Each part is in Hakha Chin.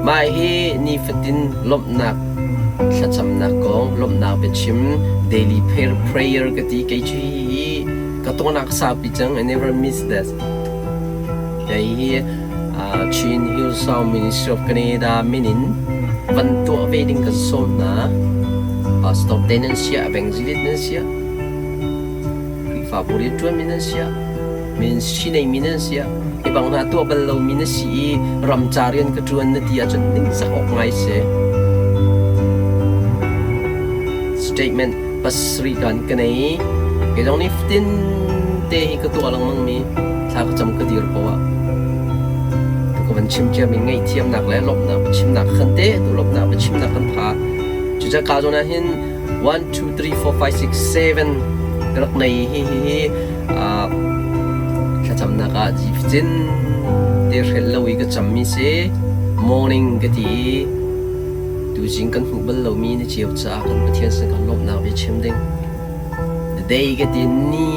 Mah hi nifatin lawmhnak thlacamnak kong lawmhnak biachim daily prayer ka ti kei cu hi ka tawnak saupi cang I never miss that. Kei hi Chin Hillsong Ministry of Canada min in van tuah ve ding kan sawm hna. Pastor te nan siah, evangelist nan siah, Khrihfabu rianṭuanmi nan siah, ministry neimi nan siah, hi bang hna tuah bal lomi na si i ramca rian ka ṭuan na ti ahcun ningzak awk ngai si. Statement pasarih kan ka nei. Kei zong nih fatin te hi ka tuah lengmangmi thla ka cam ka dir poah ah tu ka van chim ciami ngaihthiamnak le lawmhnak biachimnak khan te tu lawmhnak biachimnak kan pha. Cucaah ka zawn ah hin 1 2 3 4 5 6 7 ka rak nei hi hi hi thlacamnak ah jifcin te hrel lo i ka cammi si morning ka ti i tuzing kan hmuh bal lomi na cio caah kan Pathian sin kan lawmhnak bia chim ding the day ka ti ni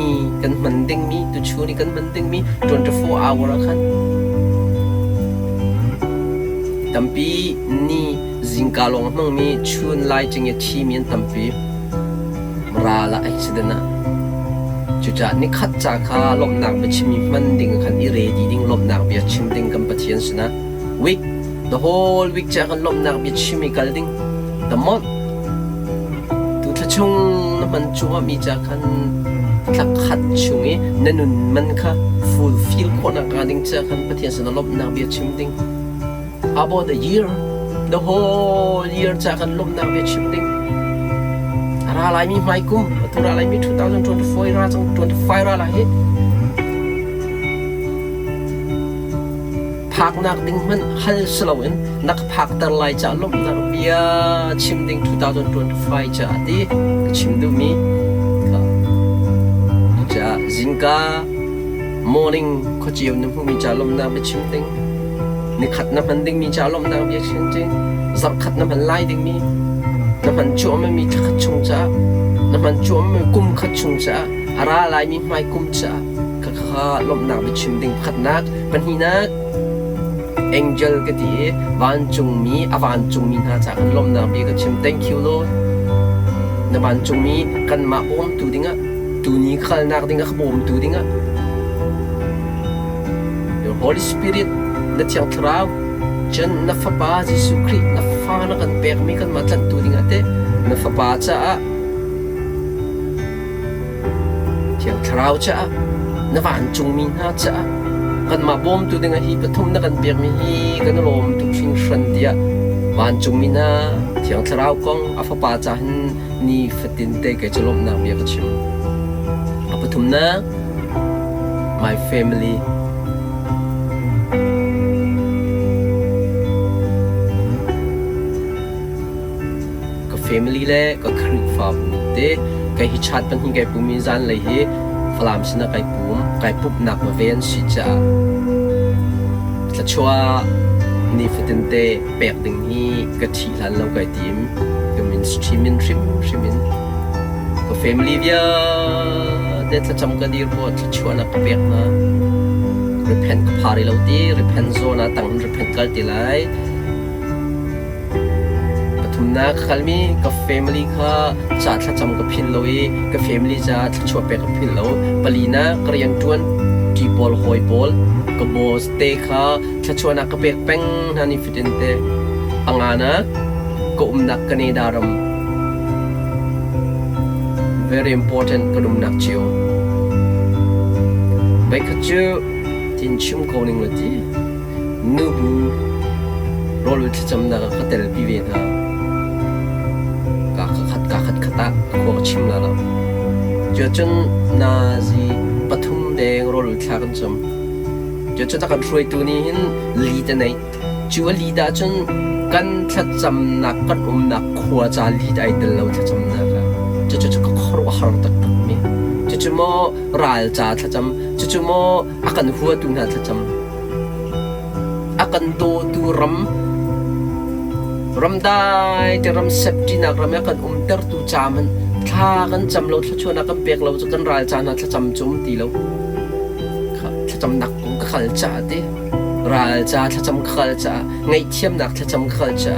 kan hman dingmi tuchun i kan hman dingmi 24 hour ah khan tampi ni Zingka lawng a hmangmi chun lai cing i thimi an tampi. Ral ah accident ah. Cucaah nikhat ca kha lawmhnak biachim i hman ding khan i ready ding lawmhnak bia chim ding kan Pathian sinah. Week, the whole week ca kan lawmhnak bia chim i kal ding. The month, tu thla chung na hman cuahmah mi ca khan thla khat chung i na nun man kha fulfill khawhnak hnga ding ca khan Pathian sinah lawmhnak bia chim ding. About the year, the whole year ca kan lawmhnak bia chim ding. A ra laimi hmai kum, atu ra laimi 2024 ra cang 25 ra lai hi. Phaknak ding hmanh hal si loin na ka phakter lai ca lawmhnak bia chim ding 2025 ca ti ka chim duhmi kha. Cucaah zingka morning khuaceu na hmuhmi ca lawmhnak bia chim ding. Nikhat na hman dingmi ca lawmhnak bia chim cu zarhkhat na hman lai dingmi na hman cuahmahmi thlakhat chung caah na hman cuahmahmi kum khat chung caah a ra laimi hmai kum caah khakha lawmhnak biachim ding pakhatnak pahnihnak angel ka ti i vancungmi a vancungmi hna caah kan lawmhnak bia ka chim thank you Lord na vancungmi kanmah bawmtu dingah tuni khalnak dingah ka bawmtu dingah Your Holy Spirit, na Thiang Thlarau, cun na Fapa Jesuh Khrih na fa na kan pekmi kanmah tlanhtu dingah teh na Fapa caah Thiang Thlarau caah na vancungmi hna caah kanmah bawmtu dingah hi pathum na kan pekmi hi kan i lawm tuk hringhran tiah vancungmi hna Thiang Thlarau kong a Fapa caah hin nifatin te kei cu lawmhnak bia ka chim. A pathumnak My family. Ka family le ka Khrihfabu te kei hi chat pahnih kai pum i zanlei hi Falam sinah kai pum kai pumhnak va ve an si caah thluachuah nifatin te pek ding hi ka ṭhih hlan lo kai tim ka ministry min hrimhrim in ka family vialte thlacam ka dir bu thluachuahnak ka pek hna repent ka phari lo ti repent zawn ah tang in repent kal ti lai pathumnak ka kalmi ka family kha ca thlacam ka philh lo i ka family ca thluachuah pek ka philh lo palina ka rian ṭuan ṭi pawl hawi pawl ka boss te kha thluachuahnak ka pek peng hna ni fatin te panganak ka umnak Canada ram very important kan umnak cio Voikhat cu tin chim ko ning la ti nubu rawl thlacamnak ah ka telpi ve hna ka khat ka khat khat ah khua ka chim la lo cucun nazi pathum deng rawl thla kan cam Cucu a kan hruaitu nih hin lead a neih. Cu a lead ahcun kan thlacamnak kan umnak khua ca lead ai tel lo thlacamnak ah. Cucu cu ka khuaruahhar taktak mi. Cucu maw ral ca thlacam, cucu maw a kan huatu hna thlacam. A kan dawtu ram, ramdai te ram safety-nak ram i a kan umtertu ca hmanh thla kan cam lo, thluachuahnak kan pek lo cu kan ral ca hna thlacam cu um ti lo. Thlacamnak kong ka hal caah ti. Ral ca thlacam khal ca ngaihthiamnak thlacam khal ca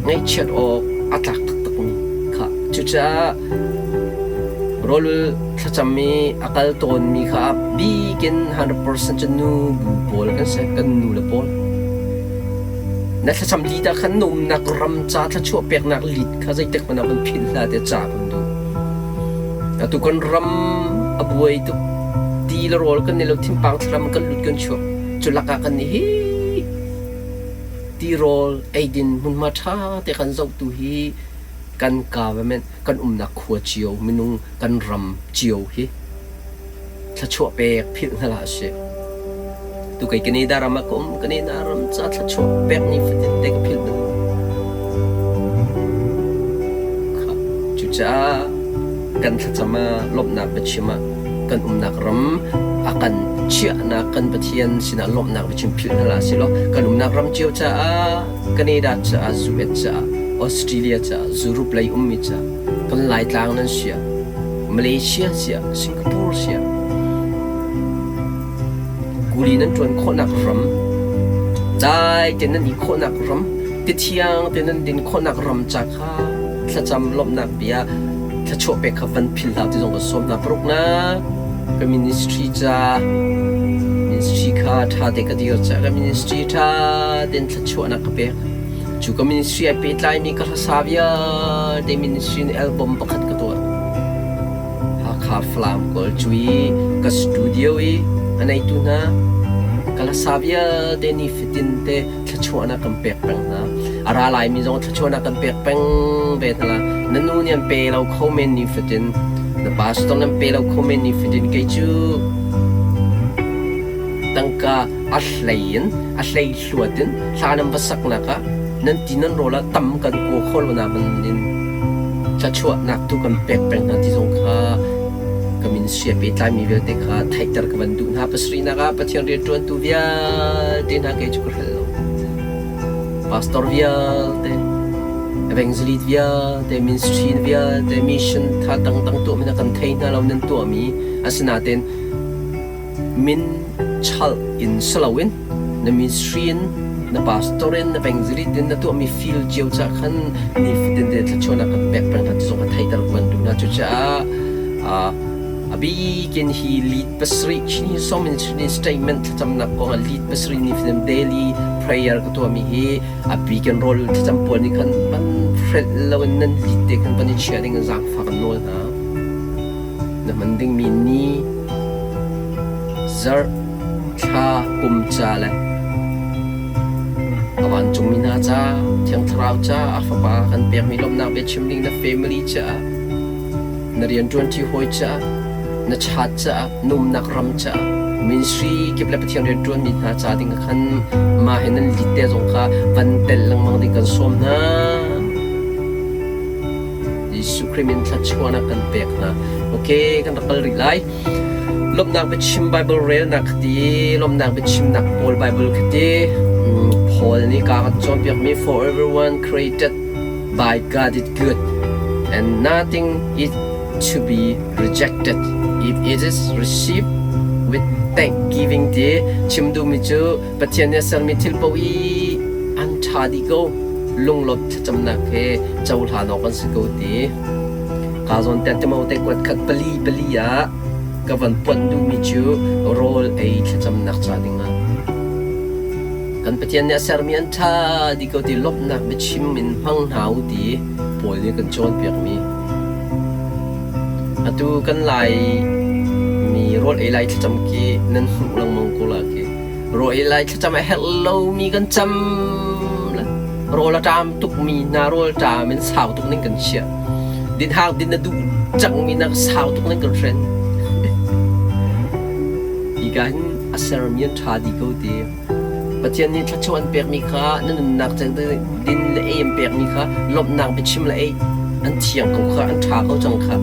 ngaihchiat awk a tlak taktakmi kha. Cucaah rawlul thlacam i a kal tawnmi kha a bikin 100% cu nu bu pawl kan si, kan nu le pawl. Na thlacam lit ah khan na umnak ram ca thluachuah peknak lit kha zeitik hmanh ah van philh hlah tiah ca kan duh. Atu kan ram a buai tuk. Ti le rawl kan nei lo, thinpang thlam kan lut kan chuak. Cu lakah kan nih hi tirawl eidin hmunhma ṭha te kan zohtu hi kan government kan umnak khua cio minung kan ram cio hi thluachuah pek philh hna hlah sih. Tu kei Canada ram ah ka um, Canada ram ca thluachuah pek ni fatin te ka philh bal. Cucaah kan thlacam ah lawmhnak biachim ah kan umnak ram a kan chiahnak kan Pathian sinah lawmhnak biachim philh hna hlah sih law kan umnak ram cio caah Canada caah US caah Australia caah Europe lei ummi caah kan Laitlang nan siah Malaysia siah Singapore siah kuli nan ṭuan khawhnak ram dai tein nan i khawhnak ram ti thiang tein nan din khawhnak ram ca kha thlacam lawmhnak bia thluachuah pek kha van philh hlah ti zong ka sawm hna. Paruknak ka ministry ca ministry kha ṭha te ka dir ca ka ministry ṭha tein thluachuahnak ka pek. Cu ka ministry ai pehtlaimi ka hlasa vialte ministry in album pakhat ka tuah. Hakha Falam Kawl cu i ka studio i a neitu hna ka hlasa vialte nifatin te thluachuahnak kan pek peng hna. A ra laimi zong thluachuahnak kan pek peng ve hna la. Na nu nih an pe lo kho men nifatin, na pastor nih an pe lo kho men nifatin kei cu tangka a hlei in a hlei hluat in hla nan va saknak ah nan ti nan rawl ah tam kan kaw kho lo na in thluachuahnak tu kan pek peng hna ti zong kha ka min sia pehtlaimi vialte kha theihter ka van duh hna. Pasarihnak ah Pathian rianṭuantu vialte hna kei cu ka hrelh lo. Pastor vialte, evangelist vialte, ministry vialte, mission tha dangdang tuahmi hna kan thei hna lo nan tuahmi asinain min chalh in si loin na ministry in na pastor in na evangelist in na tuahmi field cio ca khan nifatin te thluachuahnak kan pek peng hna ti zong kha theihter ka van duh hna. Cucaah a bikin hi lead pasarih Chin so ministry statement thlacamnak kong ah lead pasarih nifatin daily prayer ka tuahmi hi a bikin rawl thlacam pawl nih khan van hrelh loin nan lead te khan van i chia ding in zaangfah kan nawl hna. Na hman dingmi ni zarh thla kum ca le a vancungmi hna ca, Thiang Thlarau ca, a Fapa kan pekmi lawmhnak biachim ding na family caah, na rianṭuanṭi hawi caah, na chat caah, na umnak ram caah, ministry kip le Pathian rianṭuanmi hna ca ding ah khan mah he nan lit te zong kha van tel lengmang ding kan sawm hna. Jesuh Khrih min thluachuahnak kan pek hna. Okay, kan rak kal rih lai. Lawmhnak biachim Bible relnak kha ti, lawmhnak biachimnak pawl Bible kha ti. Paul nih ka kan cawnpiakmi for everyone created by God is good and nothing is to be rejected if it is received with thanksgiving ti chim duhmi cu Pathian nih a sermi thil paoh i an ṭha dih ko. Lunglawmh thlacamnak he cohlan awk an si ko ti. Kaa zawn te Timote kuat khat pali pali ah ka van puanh duhmi cu rawl ei thlacamnak ca dingah. Kan Pathian nih a sermi an ṭha dih ko ti lawmhnak biachim in hmang hna u ti Paul nih kan cawnpiakmi. Atu kan Lai mi rawl ei lai thlacam khi nan hmuh lengmang ko la khi. Rawl ei lai thlacam a herh lomi kan cam le rawl a ṭam tukmi hna rawl ṭam in sau tuk ning kan chiah. Din hang din na duh cangmi nak sau tuk ning kan hren. Hika hin a sermi an ṭha dih ko ti. Pathian nih thluachuah an pekmi kha na nunnak din le ei an pekmi kha lawmhnak biachim le ei an thiang ko kha an ṭha ko cang kha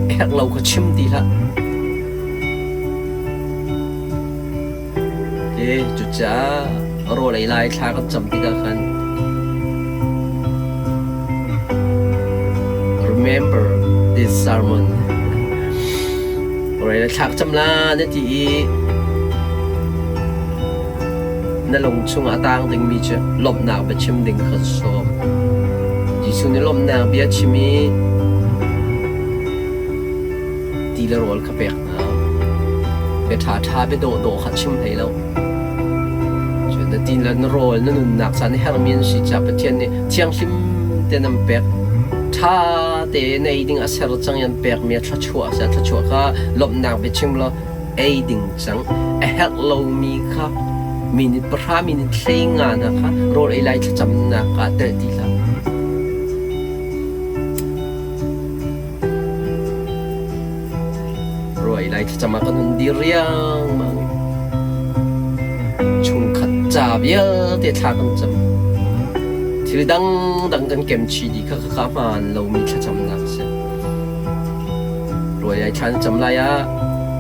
a herh lo kha chim ti hlah. Okay, cucaah rawl ei lai thla kan cam tikah khan remember this sermon. Rawl ei lai thla ka cam la na ti i. na lung chungah a tang dingmi cu lawmhnak bia chim ding kha sawm. Jesuh nih lawmhnak bia chim i ti le rawl kha pek hna. Bia ṭhaṭha bia dawhdawh kha chim hlei lo. Cun na ti le na rawl na nunnak ca na herhmi an si caah Pathian nih thianghlim tein an pek. Ṭha tein ei ding a ser cang i an pekmi a thluachuah a si. A thluachuah kha lawmhnak bia chim law ei ding cang. A herh lomi kha minute pahra minute 15 hna kha rawl ei lai thlacamnak ah telh ti hlah. Ruai lai thlacam ah kan hun dir riangmang i chungkhat ca vialte thla kan cam. Thil dangdang kan kem chih dih kha khakha hmaan lomi thlacamnak a si. Ruai ai thla na cam lai ah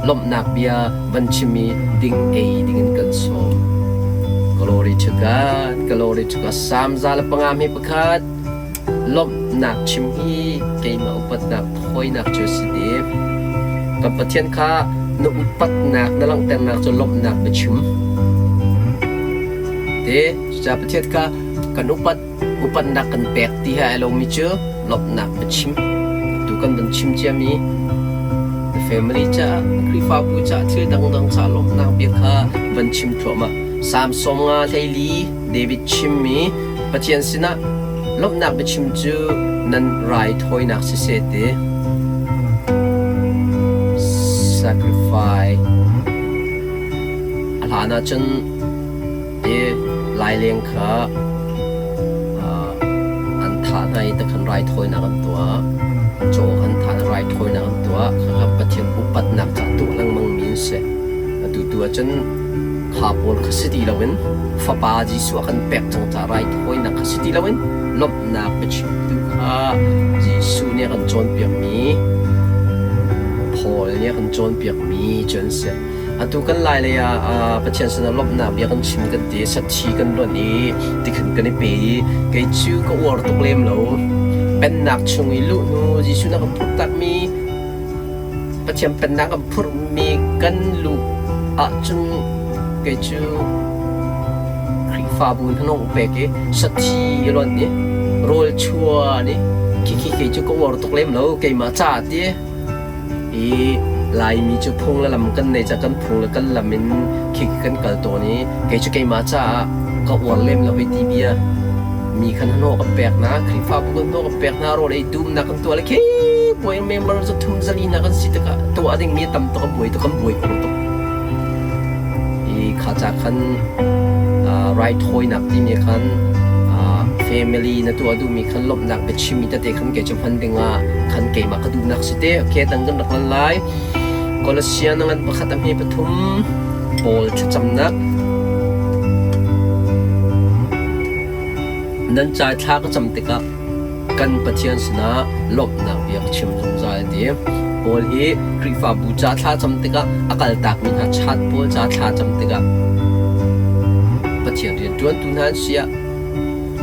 lawmhnak bia van chim i ding ei dingin kan sawm. Glory to God, glory to God. Psalm 105 hi pakhat Lawmhnak chim hi keimah upatnak thawinak cu a si te. Kan Pathian kha na upatnak na langhternak cu lawmhnak na chim. Te, cucaah Pathian kha kan upat upatnak kan pek ti he ai lomi cu lawmhnak na chim. Tu kan van chim ciami na family caah, na Khrihfabu caah thil dangdang caah lawmhnak bia kha van chim thluahmah. Psalm 54 David chimmi Pathian sinah lawmhnak biachim cu nan raithawinak siseh ti. Sacrifice. A hlan ahcun hi laileng kha an thah hna i takhan raithawinak an tuah. Caw an thah i raithawinak an tuah. Khakha Pathian upatnak caah tuah lengmang mi an si. Atu tu ahcun Kha pawl kha si ti loin Fapa Jesuh a kan pek cang caah raithawinak kha si ti loin lawmhnak biachimtu kha Jesuh nih a kan cawnpiakmi Paul nih a kan cawnpiakmi cu an si. Atu kan lai lei ah Pathian sinah lawmhnak bia kan chim kan ti, sathi kan luanh i tikhan kan i pe i kei cu ka uar tuk lem lo. Pennak chung i luh hnu Jesuh nih a kan phurhtakmi Pathian Pennak an phurhmi kan luh ahcun kei cu Khrihfabu hnanawng pek i sathi i lonh i rawl chuan i khikhi kei cu ka uar tuk lem lo keimah ca ti i Laimi cu phung le lam kan nei ca kan phung le kan lam in khikhi kan kal tawn i kei cu keimah caah ka uar lem lo hei ti bia mi khan hnawh kan pek hna Khrihfabu kan hnawh kan pek hna rawl ei dumnak kan tuah le khi puai member za thum zali na kan si tikah tuah ding mi tam tuk a buai tuk kan buai kho tuk i kha ca khan raithawinak timi khan family na tuah duhmi khan lawmhnak biachimmi tete khan kei cu hman dingah khan keimah ka duhnak si te okay dang kan rak lan lai Colossian ngan pakhat a hme pathum Paul thlacamnak nan ca thla ka cam tikah kan Pathian sinah lawmhnak bia ka chim zungzal ti. Paul hi Khrihfabu ca thla cam tikah a kaltakmi hna chat pawl ca thla cam tikah Pathian rianṭuantu hna an si ah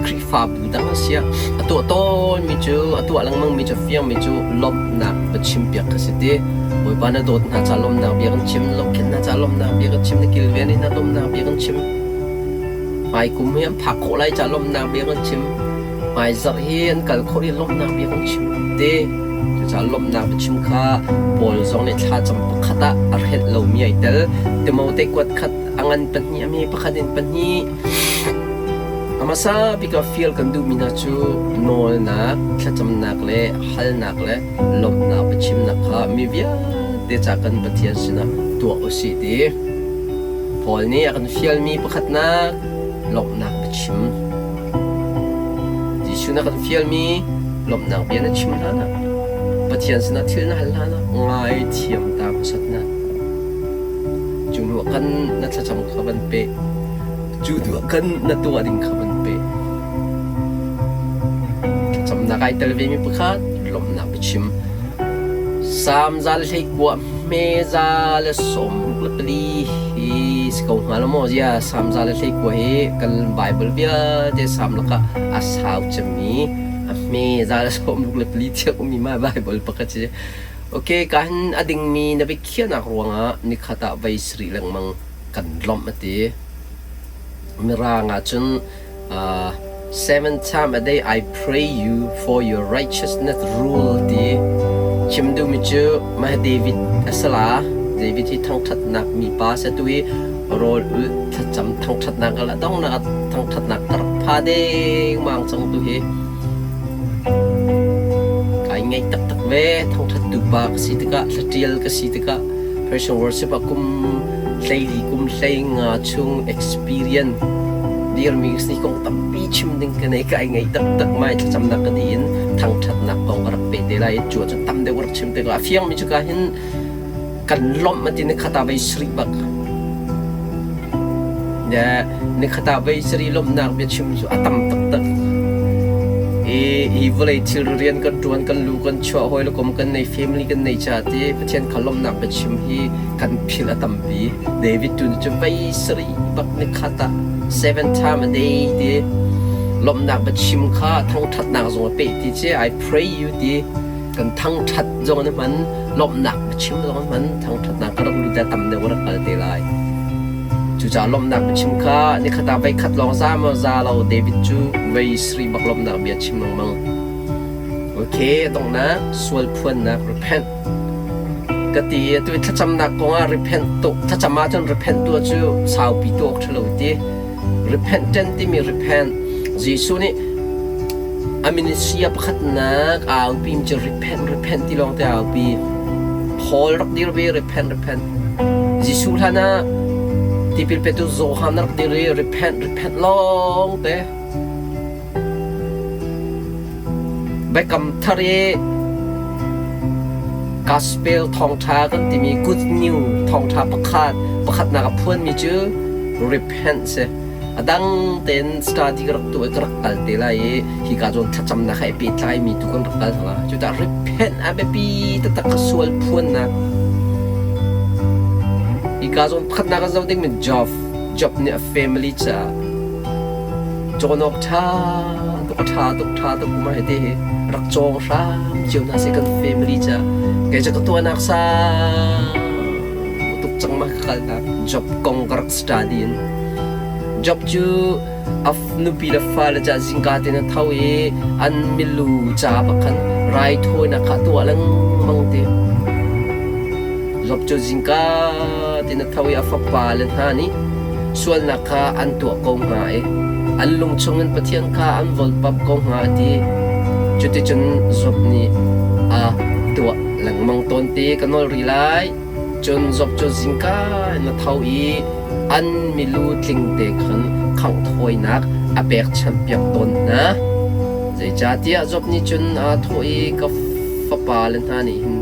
Khrihfabu dang an si ah a tuah tawnmi cu a tuah lengmangmi cu fiangmi cu lawmhnak va chimpiak kha si ti. Bawipa na dawt hna ca lawmhnak bia kan chim, lawmhkhenh hna ca lawmhnak bia kan chim, na kilven hna lawmhnak bia kan chim. Hmaikum hi an phak khawh lai ca lawmhnak bia kan chim. Hmaizarh hi an kal khawh i lawmhnak bia kan chim te. Cucaah lawmhnak biachim kha Paul zong nih thlacam pakhat ah a hrelh lomi ai tel. Timote kuat khat a ngan pahnih a mi pakhat in pahnih. A hmasa bik ah fial kan duhmi hna cu nawlnak, thlacamnak le halnak le lawmhnak biachimnak kha mi vialte ca kan Pathian sinah tuah u sih ti. Paul nih a kan fialmi pakhatnak lawmhnak biachim. Jesuh na kan fialmi lawmhnak bia na chim hlanah Pathian sinah thil na hal hlanah ngaithiam ta hmasat na. Cu hnu ah khan na thlacam kha van pe. Cu hnu ah khan na tuah ding kha van pe. Thlacamnak ai tel vemi pakhat lawmhnak biachim. Salm 121 hme 124 hi si ko hnga lo maw? Zia Salm 121 hi kan Bible vialte Salm lakah a sau cemmi a hme 124 tiang ummi ma Bible pakhat si. Okay, ka hin a dingmi na biakhiahnak ruangah nikhat ah voi sarih lengmang kan lawmh a ti. Mirang ahcun seven time a day I pray you for your righteousness rule ti chim duhmi cu mah David a si la. David hi thangṭhatnak mipa si tu hi rawl ulh thlacam thangṭhatnak a donghnak ah thangṭhatnak ka rak pha dengmang cang tu hi. Kai ngaih taktak ve thangṭhattu pa ka si tikah thlaṭial ka si tikah Christian worship ah kum 14 kum 15 chung experience dirmi si kong tampi chim ding ka nei kai ngei taktak mai thlacamnak ka ti in thangṭhatnak kong ka rak pe te lai cu cu tam deuh rak chim te ko a fiang mi cu ka hin kan lawmh ati ni khata vei sri bak de ni khata vei sri lawmhnak bia chim cu a tam taktak i hi vawlei thil rian kan ṭuan kan lu kan chuah hawi le kom kan nei family kan nei ca ti Pathian kha lawmhnak bia chim hi kan philh a tampi. David tu nih cun vei sarih bak nikhat ah seven time a day ti lawmhnak biachim kha thangṭhatnak zong a peh ti ci I pray you ti kan thangṭhat zong an hman lawmhnak biachim zong an hman thangṭhatnak ka rak lut tam deuh rak kal te lai. Cucaah lawmhnak biachim kha nikhat ah voikhat lawng za maw za lo David cu vei sarih bak lawmhnak bia chim lengmang. Okay, donghnak sual phuannak repent Ka ti i atu i thlacamnak kongah repent tuk thlacam ahcun repent tuah cu saupi tuah awk ṭhalo ti. Repentant timi repent Jesuh nih a ministry a pakhatnak aa aupi mi cu repent repent ti lawng te aa aupi. Paul rak dir ve repent repent. Jesuh hlan ah tipil petu Johan rak dir i repent repent lawng te. Biakam Thar i Gospel thawngṭha kan timi good news thawngṭha pakhat pakhatnak a phuanmi cu repent si. A dang tein study ka rak tuah i ka rak kal te lai i hika zawn thlacamnak he pehtlaimi tu kan rak kal hna. Cucaah repent a biapi taktak ka sual phuannak. Hika zawn pakhatnak kan zoh dingmi Job. Job nih a family caah Cawn awk ṭha tuk a ṭha tuk ṭha tuk ma hiti hi rak cawng hram cio hna sih kan family caah kei cu ka tuahnak sang tuk cang ma ka kalnak job kong ka rak study in job cu a nupi le fale ca zingka te na tho i an milu ca bakhan raithawinak kha tuah lengmang te job cu zingka te na tho i a fapa le hna nih Sualnak kha an tuah ko hnga i an lung chungin Pathian kha an volpap ko hnga a ti. Cuticun Job nih a tuah lengmang tawn ti ka nawl rih lai. Cun Job cu zingka in a tho i an milu tlingte khan khangh thawinak a pekchanhpiak tawn hna. Zeicahtiah Job nih cun aa thawh i ka fapale hna nih hin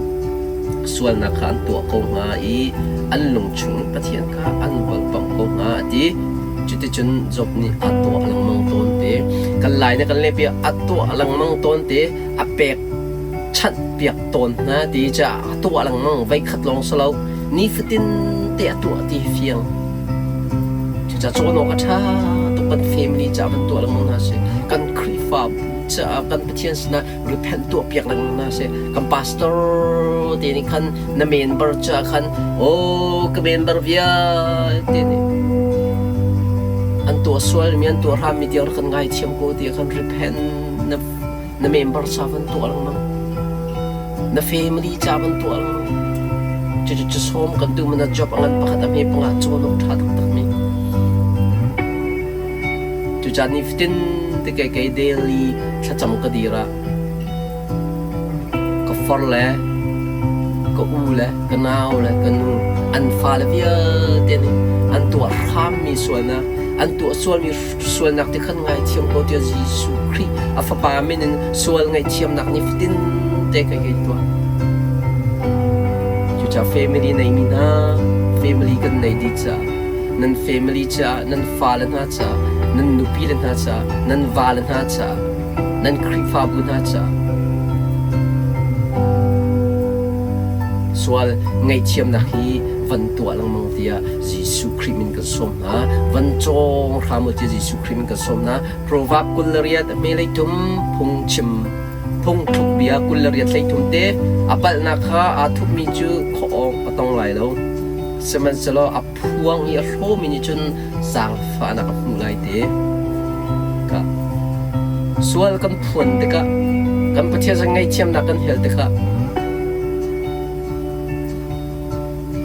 sualnak kha an tuah ko hnga i an lung chung Pathian kha an volhpamh ko hnga a ti. Cuticun Job nih a tuah lengmang tawn te. Kan lai na kan lehpi a tuah lengmang tawn te, a pek chanh piak tawn hna ti caah a tuah lengmang voikhat lawng si lo nifatin te a tuah ti fiang. Cucaah cawn awk a ṭha tuk kan family caah kan tuah lengmang hna si. Kan Khrihfabu caah kan Pathian sinah repent tuahpiak lengmang hna sih. Kan pastor te nih khan na member ca khan oh ka member vialte nih an tuah sualmi an tuah hrammi tiang rak kan ngaithiam ko ti khan repent na na member ca van tuah lengmang na family ca van tuah lengmang cucu cu sawm kan duh na job a ngan pakhat a hme panga cawn awk ṭha taktak mi Cucaah nifatin te kei kei daily thlacam ka dir ah ka far le ka u le ka nau le ka nu an fale vialte nih an tuah hrammi sualnak an tuah sualmi sualnak ti khan ngaithiam ko tiah Jesuh Khrih a fapa min in sual ngaihthiamnak nifatin te kei kei tuah. Cucaah family neimi hna family kan nei dih caah nan family caah, nan fale hna caah, nan nupile hna caah, nan vale hna caah, nan Khrihfabu hna caah sual ngaihthiamnak hi van tuah lengmang tiah Jesuh Khrih min kan sawm hna. Van cawng hram u tiah Jesuh Khrih min kan sawm hna. Proverb 28 hmelei thum phungchim phungthluk bia 28 hlei thum te a palhnak kha aa thupmi cu khuaawng a tong lai lo. Sihmanhsehlaw a phuang i a hlawmi nih cun zaangfahnak a hmuh lai ti. Ka sual kan phuan tikah kan Pathian sin ngaihthiamnak kan hal tikah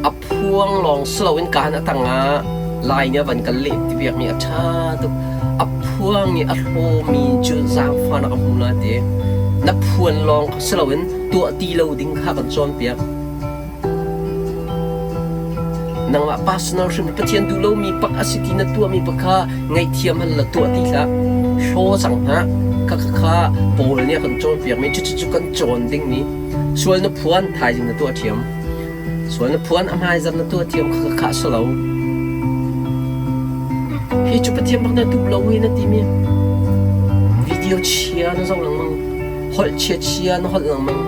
a phuang lawng si loin kaan a tangah lai nih a van kan leh ti piakmi a ṭha tuk. A phuang i a hlawmi cu zaangfahnak a hmu lai ti. Na phuan lawng si loin tuah ti lo ding kha kan cawnpiak. Nangmah personal hrim Pathian duh lomi pak a si ti na tuahmi pak kha ngaihthiam hal la tuah ti hlah. Hlaw cang hlah. Kha kha kha Paul nih a kan cawnpiakmi cucu kan cawn dingmi sual na phuan thaizing na tuah ṭhiam. Sual na phuan a hmaizar na tuah thiam kha kha si lo. Hi cu Pathian bak na duh lo i na timi video chia na zoh lengmang, holh chia chia na holh lengmang,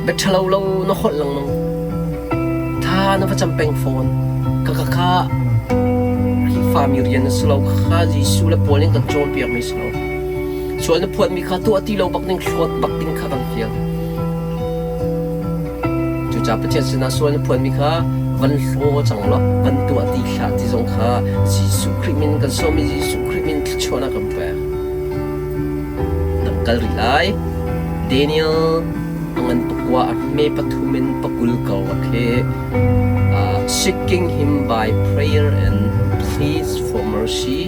bia ṭhalo lo na holh lengmang, tha na va cam peng fawn. Ka ka kha Khrihfami rian na si lo, kha Jesuh le Paul nih kan cawnpiakmi si lo. Sual na phuanmi kha tuah ti lo bak ding, hlawt bak ding kha kan fial. Cucaah Pathian sinah sual na phuanmi kha van hlaw cang law van tuah ti hlah ti zong kha Jesuh Khrih min kan sawm i Jesuh Khrih min thluachuahnak kan pek. Dang kal rih lai. Daniel a ngan pakua a hme pathum in pakul ko a khi seeking him by prayer and pleas for mercy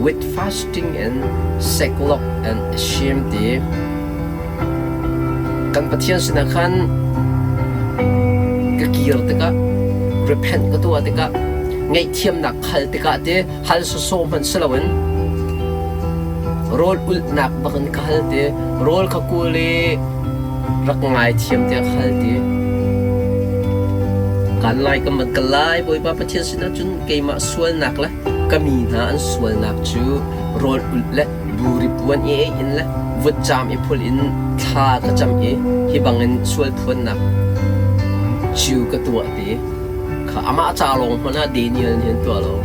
with fasting and sackcloth and shame ti Kan Pathian sinah khan ka kir tikah, repent ka tuah tikah, ngaihthiamnak hal tikah te hal sawsawh hmanh si loin rawl ulhnak bak in ka hal te, rawl kha kawl i rak ngaithiam tiah ka hal te. Kan lai ka man ka lai Bawipa Pathian sinah cun keimah sualnak le ka mi hna an sualnak cu rawl ulh le buri puan i ei in le vutcaam i phul in thla ka cam i hi bangin sual phuannak cu ka tuah ti kha amah ca lawng hmanh ah Daniel nih an tuah lo.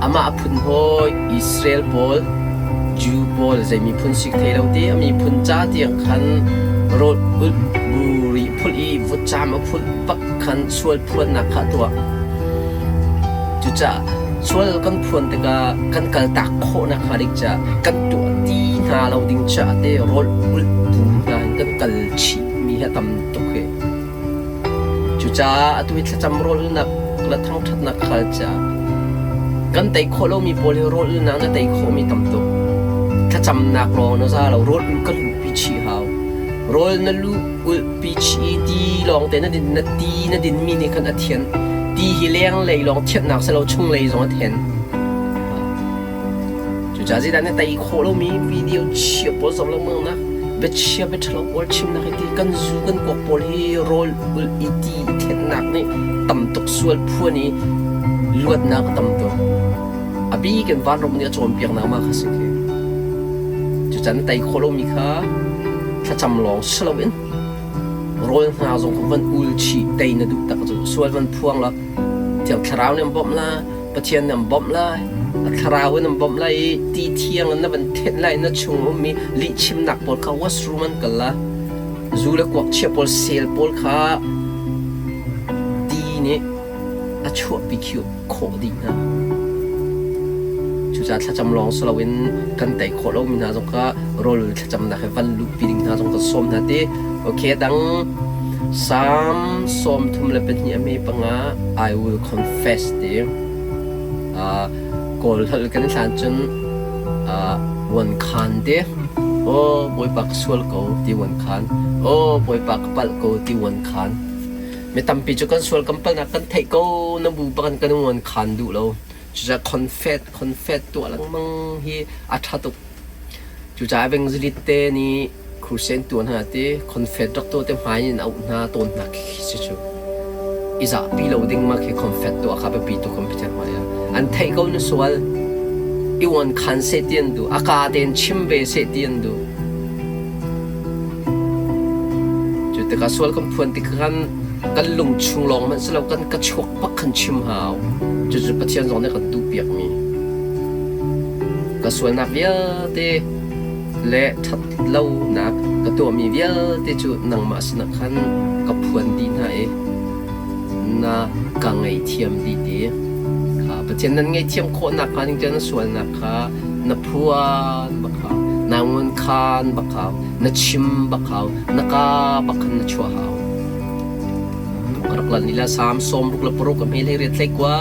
Amah a phun hawi Israel pawl, Jew pawl zei miphun sik thei lo ti a miphun ca tiang khan rawl ulh buri phulh i vutcaam a phulh bak khan sual phuannak kha a tuah. Cucaah sual kan phuan tikah kan kaltak khawhnak hnga ding caah kan tuah ti hna lo ding caah te rawl ulh bu hna in kan kal chihmi hi a tam tuk hi. Cucaah atu hi thlacam rawl ulhnak le thangṭhatnak khal caah kan tei khawh lomi pawl hi rawl ulhnak na tei khawhmi tam tuk. Thlacamnak lawng na za lo, rawl ulh kan luhpi chih hau. Rawl na luh ulhpi chih i ti lawng te na din na ti na dinmi nih khan a thian. Ti hi lenglei lawng thianhnak si lo chunglei zong a then. Cucaah zeidah na tei khawh lomi video chia pawl zoh lengmang nak biachia biaṭhalo pawl chimnak hi ti kan zu kan kuak pawl hi rawl ulh i ti i thennak nih tam tuk sual phuan i luatnak a tam tuk. A bik in vanram nih a cawnpiaknak mah kha si khi. Cucaah na tei khawh lomi kha thlacam lawng si loin rawl hna zong kha van ul chih tei na duh tak cu sual van phuang la Thiang Thlarau nih an bawmh la Pathian nih an bawmh lai a thlarau in an bawmh lai i ti thiang in na van thenh lai na chung ummi lihchimnak pawl kha washroom an kal la zu le kuak chia pawl sel pawl kha ti nih a chuahpi khawh dih hna. Cucaah thlacam lawng si loin kan tei khawh lomi hna zong kha rawl thlacamnak he van luhpi ding hna zong kan sawm hna ti. Okay, dang Psalm 32 a me panga I will confess ti. Kawl holh kan hlan cun wan khan ti. Oh, Bawipa ka sual ko ti wan khan. Oh, Bawipa ka palh ko ti wan khan. Mi tampi cu kan sual kan palhnak kan theih ko na bu bak in kan nguan khan duh lo. Cucaah confess confess tuah lengmang hi a ṭha tuk. Cucaah evangelist te nih crusade tuah hna ti confess rak tuah te hmai in auh hna tawn hna khi si cu. I zahpi lo ding ma khi confess tuah kha biapi tuk kan Pathian hmai ah. An theih ko na sual. I uan khan seh ti an duh. A kaa tein chim ve seh ti an duh. Cu tikah sual kan phuan tik khan kan lung chung lawng hmanh si lo kan ka chuak bak khan chim hau. Cucu Pathian zong nih a kan duhpiakmi. Ka sualnak vialte le ṭhat lonak ka tuahmi vialte cu nangmah sinah khan ka phuan dih hna i Na ka ngaihthiam dih ti. Kha Pathian nan ngaihthiam khawhnak hnga ding cu na sualnak kha na phuan bak hau, naa ngunkhan bak hau, na chim bak hau, na kaa bak khan na chuah hau. Ka rak lan lila Salm 66 a hme hlei riat hlei kua.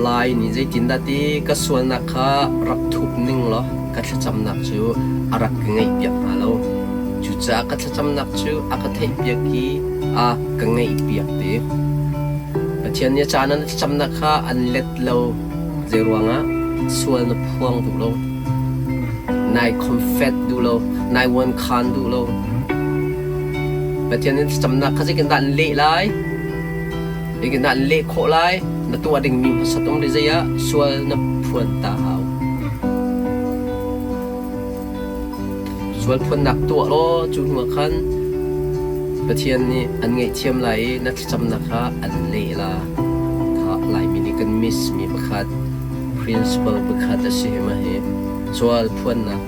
Lai nih zeitindah ti ka sualnak kha rak thup ning law ka thlacamnak cu a rak ka ngaihpiak hnga lo. Cucaah ka thlacamnak cu a ka theihpiak i a ka ngaihpiak ti. Pathian nih a caan ah na thlacamnak kha an let lo. Zeiruangah? Sual na phuang duh lo. Nai confess duh lo. Nai uankhan duh lo. Pathian nih thlacamnak kha zeitindah an leh lai? Zeitindah an leh khawh lai? Na tuah dingmi hmasat um rih zei ah sual na phuan ta hau. Sual phuannak tuah law cu hnuah khan Pathian nih an ngaihthiam lai i na thlacamnak kha an leh la. Kha Laimi nih kan miss mi pakhat principle pakhat a si hi ma hi sual phuannak.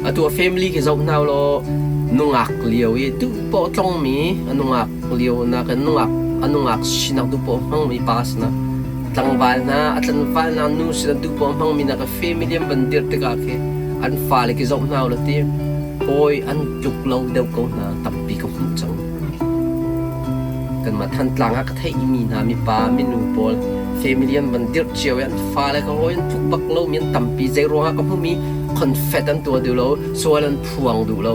Atu a family khi zoh hna law nungak lio i duh poh tlongmi a nungak lio nak in nungak a nungak sinak duh poh hmangmi pa sinak tlangval hna a tlangval hna nu sinak duh poh hmangmi nak family an van dirh tikah khi an fale khi zoh hna ulaw ti hawi an tluk lo deuh ko hna tampi ka hmuh cang. Kanmah Thantlang ah ka theihmi hna mipa minu pawl family an van dirh cio i an fale ka hawi an tluk bak lomi an tampi zei ruangah ka hmuhmi confet an tuah duh lo sual an phuang duh lo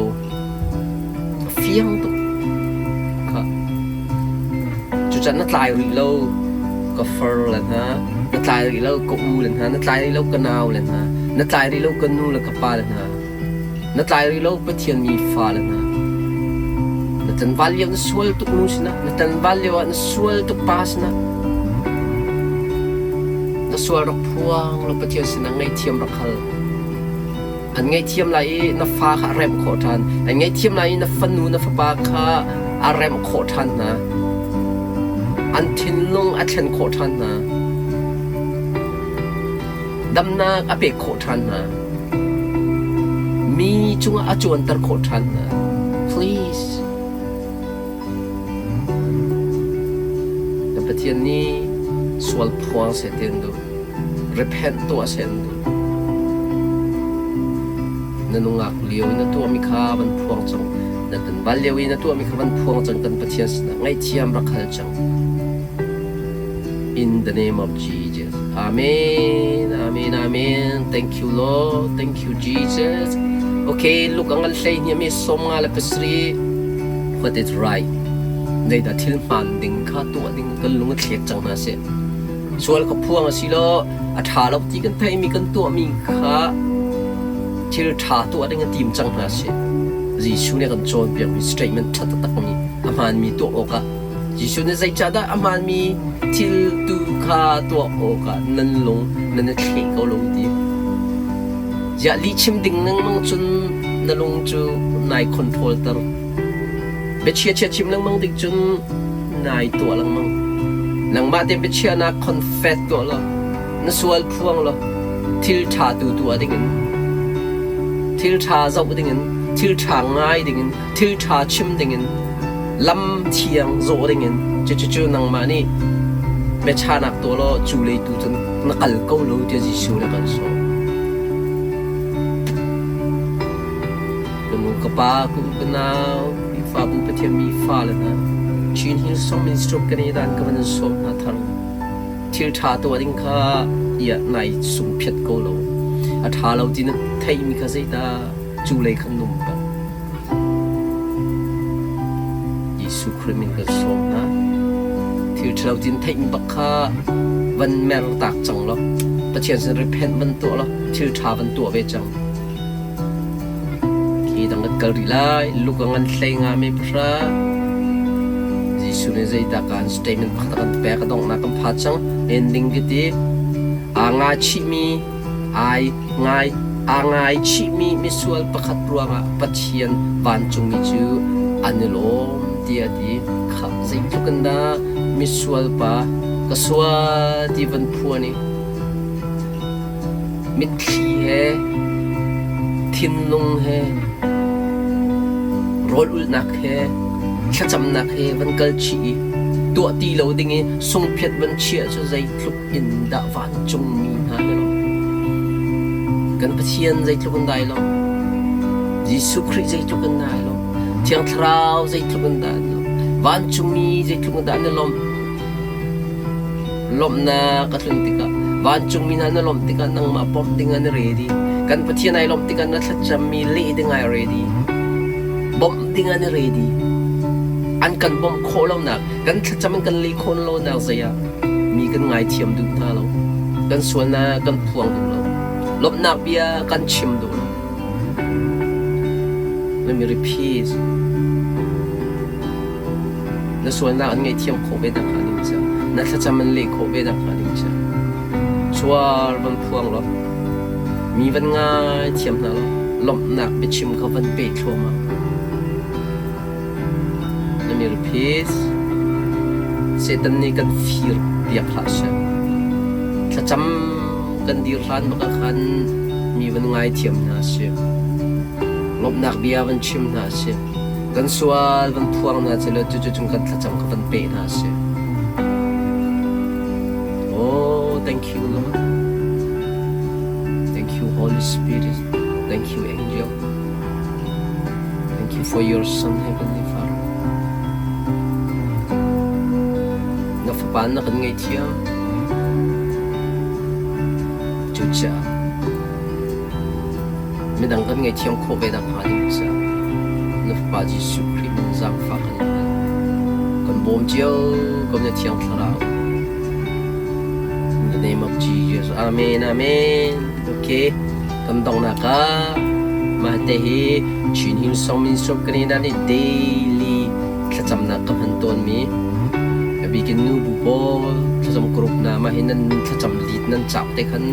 a fiang tuk kha cucan na tlai rih lo ka far le hna na tlai rih lo ka u le hna na tlai rih lo ka nau le hna na tlai rih lo ka nu le ka pa le hna Na tlai rih lo Pathian mi fale hna. Na tlanval lio na sual tuk nu sinah, na tlanval lio ah na sual tuk pa sinah, na sual rak phuang law Pathian sinah ngaihthiam rak hal. An ngaihthiam lai i na fa kha a remh khawh ṭhan. An ngaihthiam lai i na fanu na fapa kha a remh khawh ṭhan hna. An thinlung a thlen khawh ṭhan hna. Damnak a pek khawh ṭhan hna. Mi cungah a cuanter khawh ṭhan hna. Please. Na Pathian nih sual phuang seh ti an duh. Repent tuah seh an duh. Na nungak lio i na tuahmi kha van phuang cang. Na tanval lio i na tuahmi kha van phuang cang kan Pathian sinah ngaihthiam rak hal cang. In the name of Jesus. Amen. Amen. Amen. Thank you, Lord. Thank you, Jesus. Okay, look ang hlei ni mi som nga le pasri. What is right? Nei da thil hman ding kha tuah ding kan lung a thlek cang hna se. Sual ka phuang a si lo, a tha lo ti kan theih mi kan tuah mi kha thil tha tuah ding a tim cang hna se. Jesuh nih kan cawnpiak mi statement tha taktak mi a hmaan mi tuah awkah Jesuh nih zeicahdah a hmaanmi thil tu kha tuah awkah nan lung nan i thleh ko lo ti? Ziah lihchim ding lengmang cun na lung cu nai control ter. Biachia chia chim lengmang ding cun nai tuah lengmang. Nangmah te biachiahnak confess tuah law, na sual phuang law, thil ṭha tu tuah dingin, thil ṭha zoh dingin, thil ṭha ngai dingin, thil ṭha chim dingin lam thiang zawh dingin cucu nangmah nih biachanak tuah law cu lei tu cun na kal ko lo tiah Jesuh nih a kan sawm. Ka nu ka pa ka u ka nau Khrihfabu Pathian mi fale hna Chin Hillsong Ministry of Canada in ka van in sawm hna thar thil ṭha tuah ding kha iah nai sungphiat ko lo a ṭha lo ti na theihmi kha zeidah cu lei khan num pah Jesuh Khrih min kan sawm hna. Thil ṭhalo tin theihmi bak kha van mer tak cang law Pathian sin repent van tuah law thil ṭha van tuah ve cang. Khi dang kan kal rih lai. Luka ngan hlei nga me pahra. Jesuh nih zeidah kan statement pakhat a kan pek a donghnak kan pha cang. Ending ka ti. Aa nga chihmi ai ngai aa ngaichihmi misual pakhat ruangah Pathian vancungmi cu an i lawm tiah a ti. Khah zeitluk in dah misual pa ka sual ti van phuan i mitthli he thinlung he rawl ulhnak he thlacamnak he van kal chih i. Tuah ti lo ding i sungphiat van chiah cu zeitluk in dah vancungmi hna na lawmh. Kan Pathian zeitluk in dah ai lawmh. Jesuh Khrih zeitluk in dah ai lawmh. Thiang Thlarau zeitluk in dah an lawmh. Vancungmi zeitluk in dah an i lawmh. Lawmhnak a tlun tikah vancungmi hna na lawmh tikah nangmah bawmh ding an i ready. Kan Pathian ai lawmh tikah na thlacammi leh ding ai ready. Bawmh ding an i ready. An kan bawmh khawh lonak, kan thlacam in kan leh khawh lonak zei ah mi kan ngaithiam duh hna lo. Kan sualnak kan phuang duh lo. Lawmhnak bia kan chim duh lo. Let me repeat. Na sualnak an ngaihthiam khawh ve nakhnga ding ca, na thlacam an leh khawh ve nakhnga ding ca. Sual van phuang law, mi van ngaithiam hna law, lawmhnak biachim kha van pe thluahmah. Let me repeat. Satan nih kan fir piak hlah seh. Thlacam kan dir hlan bak ah khan mi van ngaithiam hna sih. Lawmhnak bia van chim hna sih. Kan sual van phuang hna sih law cucu cung kan thlacam kha van pe hna sih. Oh, thank you, Lord. Thank you, Holy Spirit. Thank you, Angel. Thank you for your Son, Heavenly Father. Na fapa na kan ngaihthiam. Cucaah midang kan ngaihthiam khawh ve nakhnga ding caah na fapa Jesuh Khrih min zaangfah kan in hal. Kan bawm cio ko na Thiang Thlarau. In the name of Jesus. Amen. Amen. Okay. Kan donghnak ah mah te hi Chin Hillsong Ministry of Canada nih daily thlacamnak ka hman tawnmi a bikin nu bu pawl thlacam group hna mah hi nan thlacam lead nan cauk te khan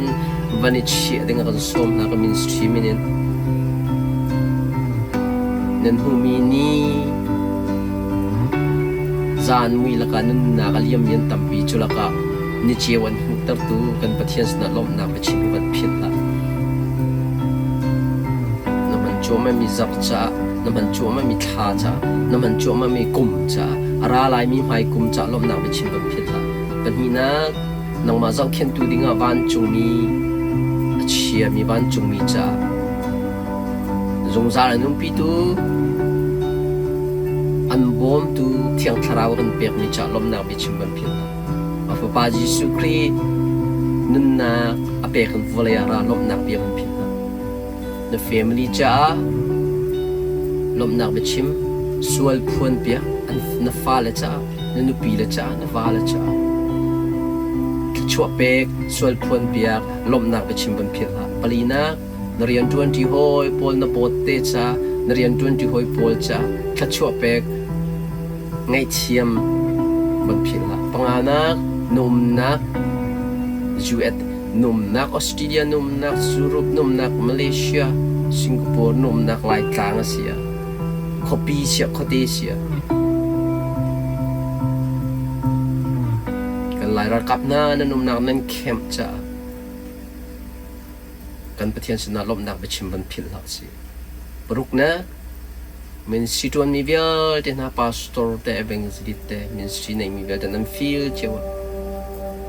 van i chiah ding a kan sawm hna ka ministry min in nan hmuhmi ni zan mui lakah nunnak a liammi an tampi cu lakah ni ceu an hmuhtertu kan Pathian sinah lawmhnak biachim hi van philh hlah. Na hman cuahmahmi zarh caah, na hman cuahmahmi thla caah, na hman cuahmahmi kum caah, a ra laimi hmai kum caah lawmhnak biachim van philh hlah. Pahnihnak, nangmah zohkhenhtu dingah vancungmi a chiami vancungmi caah zungzal an umpitu an bawmtu Thiang Thlarau kan pekmi caah lawmhnak biachim van philh hlah. A Fapa Jesuh Khrih nunnak a pek in vawlei ah ra lawmhnak bia kan philh hna. Na family caah lawmhnak biachim, sual phuan piak, na fale caah, na nupi le caah, na vale caah. Thluachuah pek, sual phuan piak, lawmhnak biachim van philh hlah. Palinak, na rianṭuanṭi hawi pawl na bawtte ca, na rianṭuanṭi hawi pawl ca thluachuah pek, ngaihthiam van philh hlah. Panganak, na umnak US na umnak Australia na umnak Europe na umnak Malaysia Singapore na umnak Laitlang a si ah khuapi siah khuate siah kan Lai ralkap hna nan umnak nan camp caah kan Pathian sinah lawmhnak biachim van philh hlah sih. Paruknak, ministry ṭuanmi vialte hna pastor te evangelist te ministry neimi vialte nan feel cio ah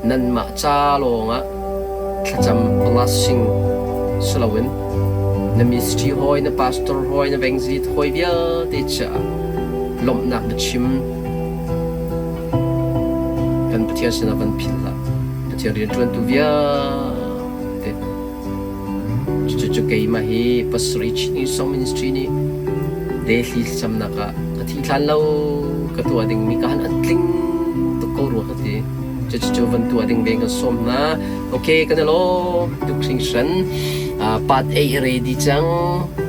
nanmah ca lawngah thlacam blessing si loin na ministry hawi na pastor hawi na evangelist hawi vialte caah lawmhnak biachim kan Pathian sinah van philh hlah. Pathian rianṭuantu vialte Cucu keimah hi pasarih Chin Song Ministry nih Delhi thlacamnak ah ka thi hlan lo ka tuah dingmi ka han an tling tuk ko rua ka ti. Cucu van tuah ding ve kan sawm hna. Okay, kan i lawm tuk hringhran. Part 8 ready cang.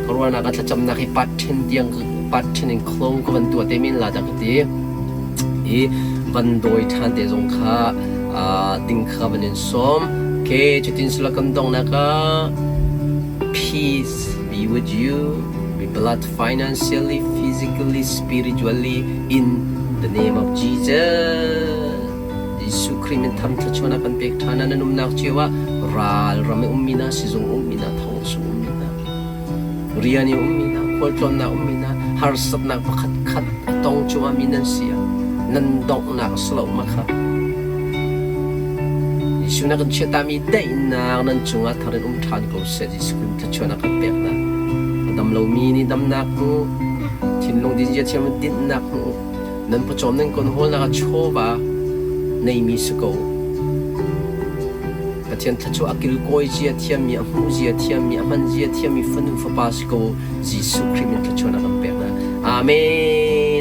Ka ruahnak ah thlacamnak hi part 10 tiang part 10 in close ka van tuah te men la dah ka ti. I van dawi ṭhan te zong kha ding kha van in sawm. Okay, cutin sila kan donghnak ah peace be with you. Be blessed financially, physically, spiritually in the name of Jesus. Jesuh Khrih min tham thluachuah kan pek ṭhan na umnak cio ah ral ram i ummi hna, sizung ummi hna, thong chung ummi hna, rian i ummi hna, khualtlawnnak ummi hna, harsatnak pakhat khat a tong cuahmah mi nan si ah. Nan donghnak a si lo ma kha. Jesuh na kan chiatami daihnak nan cungah thar in um ṭhan ko seh. Jesuh Khrih thluachuahnak kan pek hna. A dam lomi nih damnak hmu, thinlung dinzia thiam in dinhnak hmu, nan pawcawm nan kon hawlnak ah chawva neimi si ko. Pathian thluachuah a kilkawi zia thiammi, a hmuh zia thiammi, a hman zia thiammi fanu fapa si ko. Jesuh Khrih min thluachuahnak kan pek hna. Amen.